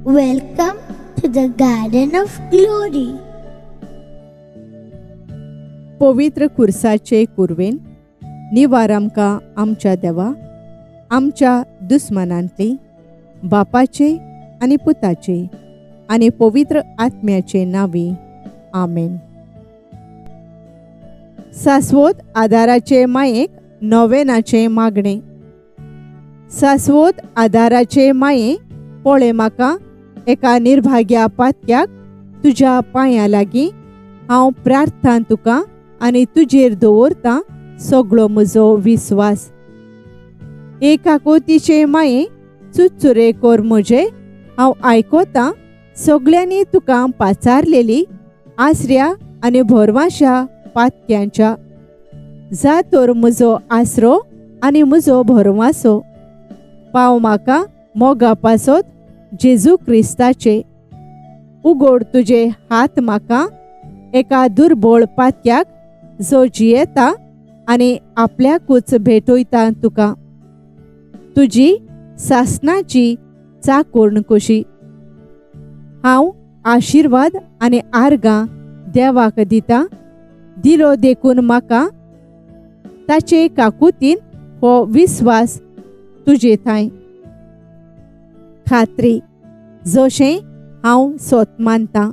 Welcome to the Garden of Glory. पवित्र खुर्साचे कुरवेन निवार आमकां आमच्या देवा आमच्या दुस्मानांतली बापाचे आनी पुताचे आनी पवित्र आत्म्याचे नांवी आमेन. सास्वत आदाराचे मायेक नोवेनाचें मागणें. सास्वत आदाराचे माये पळय म्हाका एका निर्भाग्या पातक्याक तुज्या पांयां लागीं हांव प्रार्थना तुका आनी तुजेर दवरतां सगळो म्हजो विस्वास. एक आकोतीचे माये चुचुरे कर म्हजे हांव आयकतां सगळ्यांनी तुका पाचारलेली आसऱ्या आनी भरवाशा पातक्यांच्या. जा तर म्हजो आसरो आनी म्हजो भरवासो पाव म्हाका मोगा पासत जेजू क्रिस्ताचे. उगोड तुजे हात म्हाका एका दुर्बळ पातक्याक जो जियेता आनी आपल्याकूच भेटयता तुका तुजी सासनाची चाकोर्ण कशी. हांव आशिर्वाद आनी आर्गां देवाक दिता दिलो देखून म्हाका ताचे काकुतीन हो विस्वास तुजे थांय खात्री जशें हांव सोत मानतां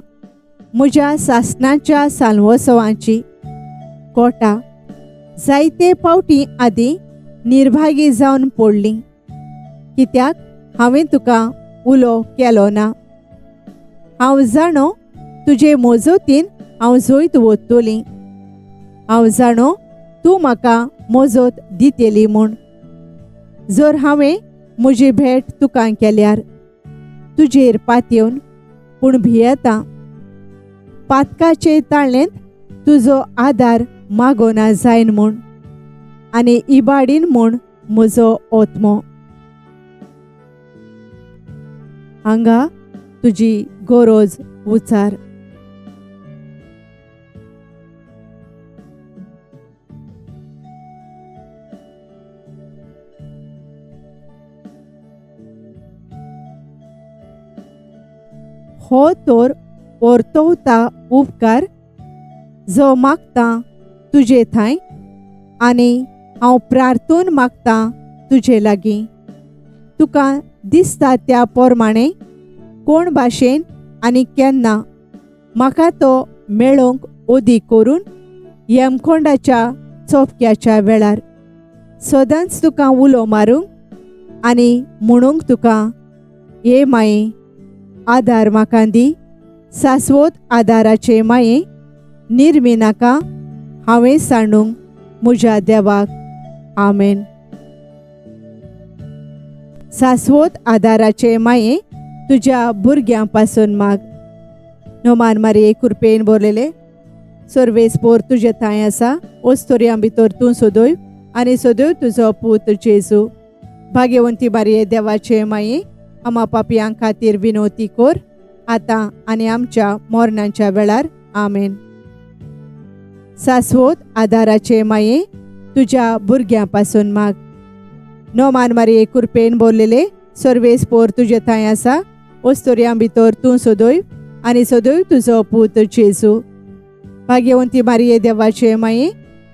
म्हज्या सासणाच्या साल्वोत्सवाची कोटा जायते फावटी आदीं निर्भागी जावन पडली कित्याक हांवें तुका उलो केलो ना. हांव जाणो तुजे मोजोतीन हांव जैत वतली. हांव जाणो तूं म्हाका मोजोत दितली म्हूण. जर हांवें म्हजी भेट तुका केल्यार तुजेर पातयेवन पूण भियेता पातकाचे ताळेंत तुजो आदार मागोना जायन म्हूण आनी इबाडीन म्हूण म्हजो ओत्मो. हांगा तुजी गरज उचार. हो तर ओर्तवता उपकार जो मागता तुजे थांय आनी हांव प्रार्थून मागता तुजे लागीं. तुका दिसता त्या प्रमाणे कोण भाशेन आनी केन्ना म्हाका तो मेळोवंक ओदी करून यमकोंडाच्या चोपक्याच्या वेळार सदांच तुका उलो मारूंक आनी म्हणूंक तुका हे माये आदार म्हाका दी. सास्वत आदाराचे माये निर्मी नाका हांवें सांडूंक म्हज्या देवाक. आमेन. सास्वत आदाराचे माये तुज्या भुरग्यां पासून माग. नोमान मारये कुरपेन भरलेले सर्वेस पोर तुजे थांय आसा ओस्तोरयां भितर तूं सोदय आनी सोदय तुजो पूत जेजू. भाग्यवंती मारये देवाचे माये आमा पापयां खातीर विनोती कर आतां आनी आमच्या मरणाच्या वेळार. आमेन. सास्वत आदाराचे माये तुज्या भुरग्यां पासून माग. नोमान मारये कुरपेन भरलेले सर्वेस पोर तुजे थांय आसा ओस्तोरयां भितर तूं सोदय आनी सोदय तुजो पूत जेजू. भाग्यवंती मारये देवाचे माये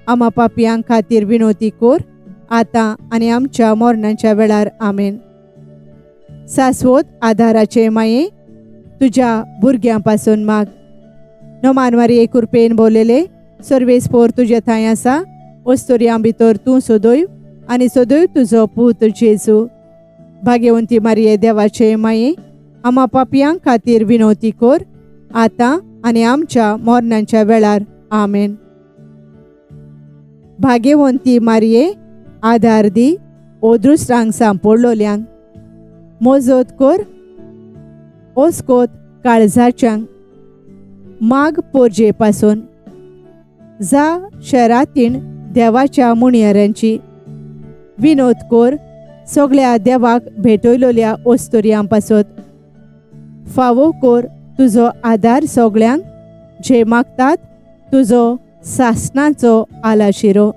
आमा पापयां खातीर विनोती कर आतां आनी आमच्या मरणाच्या वेळार. आमेन. सास्वत आदाराचे माये तुज्या भुरग्यां पासून माग. नोमान मारये कुरपेन भरलेले सर्वेस पोर तुजे थांय आसा ओस्तोरयां भितर तूं सोदय आनी सोदय तुजो पूत जेजू. भाग्यवंती मारये देवाचे माये आमा पापयां खातीर विनोती कर आतां आनी आमच्या मरणाच्या वेळार. आमेन. भाग्यवंती मारये आदार दी ओदृश्टांक सांपडलोल्यांक मोजोत कर ओस्कोत काळजाच्यांक माग पोरजे पासून जा शरातीण देवाच्या मुणयाऱ्यांची विनोद कर सगळ्या देवाक भेटयलोल्या ओस्तोरयां पासत. फावो कर तुजो आदार सगळ्यांक जे मागतात तुजो सासणाचो आलाशिरो.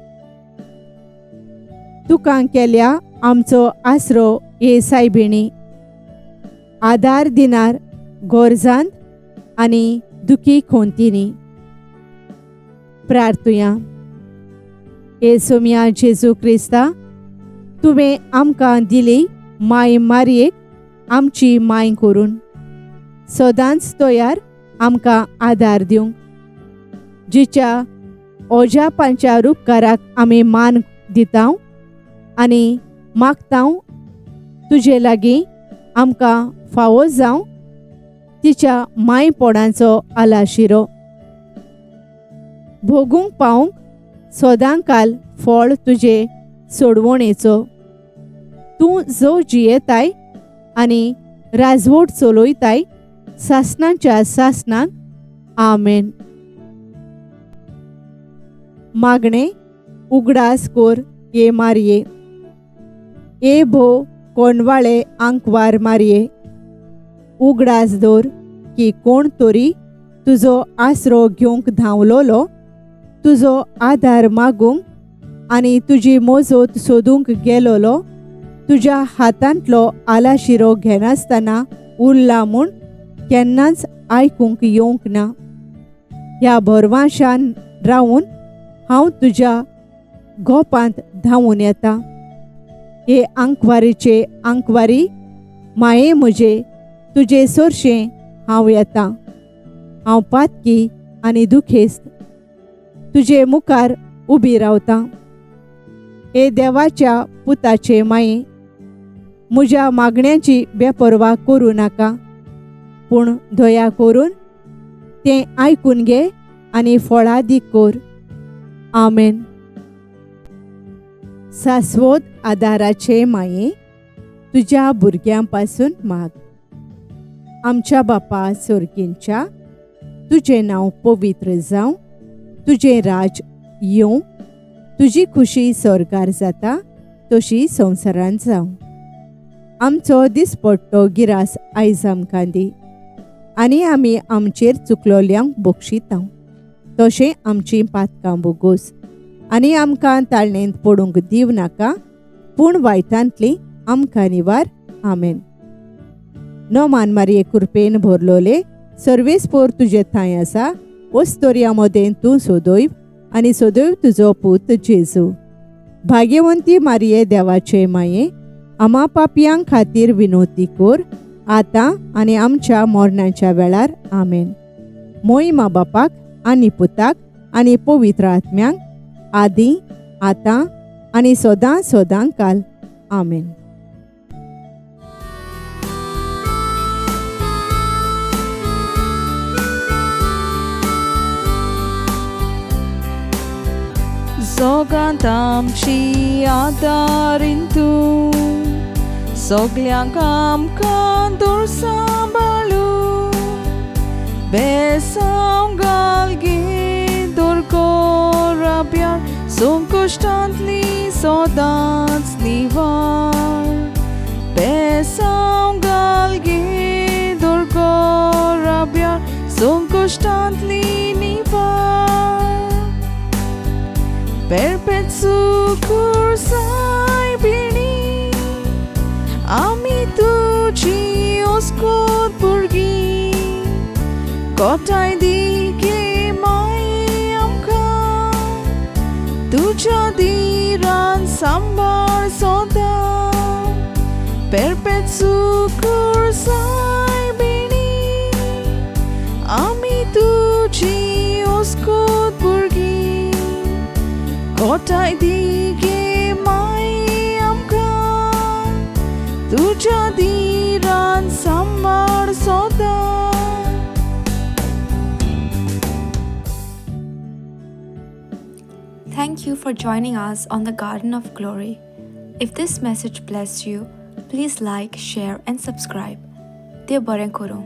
तुका केल्या आमचो आसरो हे सायबिणी. आदार दिनार गोरजांत आनी दुखी खोंतींनी. प्रार्थुया. हे सोम्या जेजू क्रिस्ता, तुवें आमकां दिली माय मारयेक आमची माय करून सदांच तयार आमकां आदार दिवंक, जिच्या ओजापांच्या रुपकाराक आमी मान दितांव आनी मागतांव तुजे लागीं आमकां फावो जावं तिच्या मायपोणाचो आलाशिरो भोगूंक पावंक सदांकाल फळ तुजे सोडवणेचो. तूं जो जियेताय आनी राजवट चलयताय सासणाच्या सासणाक. आमेन. मागणें उगडास कोर ये मारये, ए भो कोणवाळे आंकवार मारये, उगडास दवर की कोण तरी तुजो आसरो घेवंक धांवलोलो, तुजो आदार मागूंक आनी तुजी मोजोत सोदूंक गेलोलो तुज्या हातांतलो आलाशिरो घेनासतना उरला म्हूण केन्नाच आयकूंक येवंक ना. ह्या भरवाशान रावून हांव तुज्या गोपांत धांवून येता. हे आंकवारीचे आंकवारी माये म्हजे, तुजे सोरशें हांव येता. हांव पातकी आनी दुखेस्त तुजे मुखार उबी रावता. हे देवाच्या पुताचे माये, म्हज्या मागण्यांची बेपर्वा करूं नाका, पूण दया करून तें आयकून घे आनी फळादीक कर. आमेन. सास्वत आदाराचे माये, तुज्या भुरग्यां पासून माग. आमच्या बापा सोर्गींच्या, तुजें नांव पवित्र जावं, तुजें राज येवं, तुजी खुशी स्वर्गार जाता तशी संवसारांत जावं. आमचो दिसपट्टो गिरास आयज आमकां दी आनी आमी आमचेर चुकलोल्यांक बक्षिता तशें आमचीं पातकां बोगोस आनी आमकां ताळणेंत पडूंक दिव नाका, पूण वायटांतली आमकां निवार. आमेन. नोमान मारये कृपेन भरलोले सर्वेस्पोर तुजे थंय आसा, वस्तोर्या मदें तूं सोदोय आनी सोदोय तुजो पूत जेजू. भाग्यवंती मारये देवाचे माये, आमा पापयां खातीर विनोती कोर आतां आनी आमच्या मरणाच्या वेळार. आमेन. मोहिमा बापाक आनी पुताक आनी पवित्र आत्म्यांक, आदी आतां आनी सदां सदां काल. आमेन. जोगांत आमची आदारीन तूं, सगल्यांक आमकां दूर सांबाळू, बेसांव घालगी दुर्गोराब्यार, संकश्टांतली सदांच निवार. बेसांव घालगी दुर्गोराब्यार, संकश्टांतली निवार. Perpetu cursai bini, ami tuji oskot burgi, kotai dike mai amka, tuja diran sambar soda. Perpetu cursai bini, ami tuji oskot burgi, kotai dige mai amka, tuja diran sambar soda. Thank you for joining us on the Garden of Glory. If this message blessed you, please like, share and subscribe. Dev bareng koru.